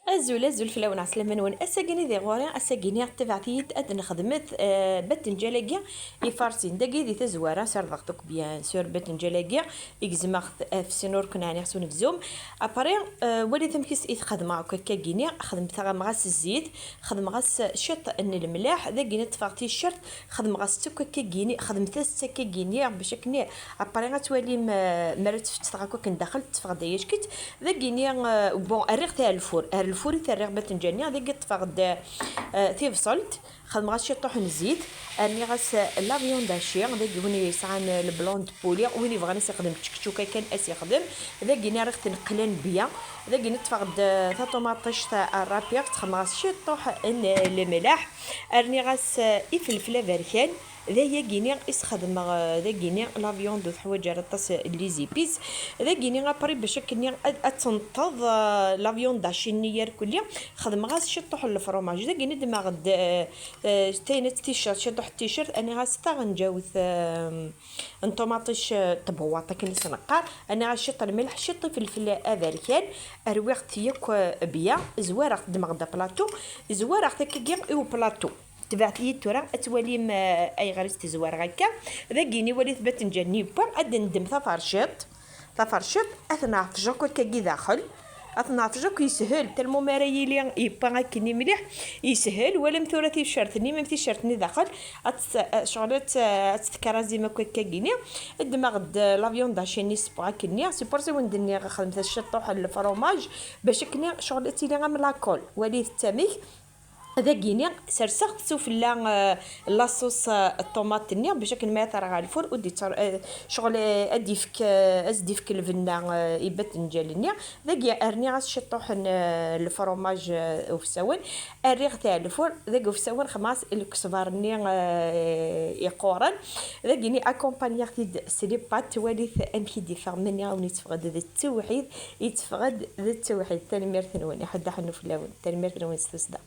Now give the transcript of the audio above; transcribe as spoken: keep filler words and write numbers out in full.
Azul, azul fell-awen, ɛeslama-nwen. Ass-agi-ni di ɣur-i, ass-agi-ni tebɛet-iyi-d ad nexdmet, eh, batenǧal-agi ifarsin. Dagi di tazwara, serdeɣ-t akk bien sûr batenǧal-agi, i gezmeɣ-t ɣef sin ur ken-ɛniɣ s unebzum. Après, eh, walit amek i s-, i t-xedmeɣ akk akka-gini, xedmeɣ-as zzit, xedmeɣ-as ciṭ n lemlaḥ, dagi-ni ṭṭfeɣ ticcert, xedmeɣ-as-tt akk akka-gini, xedmet-as-tt akka-gini, bac akken, après ad twalim, eh, mi ara tt-fettteɣ akk akken daxel, tteffeɣ-d ay ack-itt. Dagi-ni, eh, bon, rriɣ-t ar lfur, ar lfur i t-rriɣ batenǧal-nni, dagi ṭṭfeɣ-d, eh, tibṣelt, xedmeɣ-as ciṭuḥ n zzit, rniɣ-as, eh, la viande hachée, dagi win yesɛan, eh, le blanc de poulet, win yebɣan ad s-ixdem tčekčuka kan ad s-ixdem, dagi-ni rriɣ-ten qlan bien, dagi-ni ṭṭfeɣ-d, eh, taṭumaṭict, eh, rrapiɣ, xedmeɣ-as ciṭuḥ n, eh, lemlaḥ, rniɣ-as, eh, ifelfel aberkan, d ayagi-ni i s-xedmeɣ, eh, dagi-ni la viande ur teḥwaǧ ara aṭas n les épices. Dagi-ni après bac akken ad, ad tenṭeḍ, eh, la viande hachée-nni irkelli, xedmeɣ-as ciṭuḥ n lefromaj. Dagi-ni ddmeɣ-d, eh, eh, tayen n ticcert, ciṭuḥ n ticcert, rniɣ-as taɣenǧawt, eh, n ṭumaṭic, eh, tebwaṭ akken i s-neqqar, rniɣ-as ciṭ n lmelḥ, ciṭ ifelfel aberkan, rwiɣ-t yakk, eh, bien, zwareɣ-t ddmeɣ-d aplaṭu, zwareɣ-t akkagi i uplaṭu. Tebɛet-iyi-d tura ad twalim, eh, ayɣer i s-tezwareɣ akka. Dagi-ni walit batenǧal-nni yewwa, ad d-neddem taferciṭ. Taferciṭ, ad t-neɛfej akk akkagi daxel. Ad t-neɛfej akk yeshel, tellement mi ara yili yewwa akkenni mliḥ, yeshel. Walam tura ticcert-nni, même ticcert-nni daxel, ad tt-, eh, ccɣel ad tt-, ad tt-tekrazim akk akkagi-ni. Ddmeɣ-d, eh, la viande hachée-nni ssewweɣ akkenni. C'est pour ça i wen-d-nniɣ xedmet-as ciṭuḥ n lefromaj, bac akken ccɣel ad tili am la colle. Walit amek. Dagi-ni serseɣ-t sufella, eh, la sauce, eh, ṭumaṭ-nni, bac akken ma terɣa lfur, ur d-ittar-, eh, ccɣel, eh, ad d-ifk, eh, ad s-d-ifk lbenna, eh, i batenǧal-nni. Dagi rniɣ-as ciṭuḥ n, eh, lefromaj, eh, ufsawen. Rriɣ-t ar lfur, dagi ufsawen xedmeɣ-as lkesbar-nni, eh, iqquren. Dagi-ni accompagniɣ-t-id s les pâtes, walit amek i d-iffeɣ, menni awen itteffeɣ-d d ttewḥid, itteffeɣ-d d ttewḥid. Tanemmirt-nwen, iḥudd aḥennu fell-awen. Tanemmirt-nwen s tussda.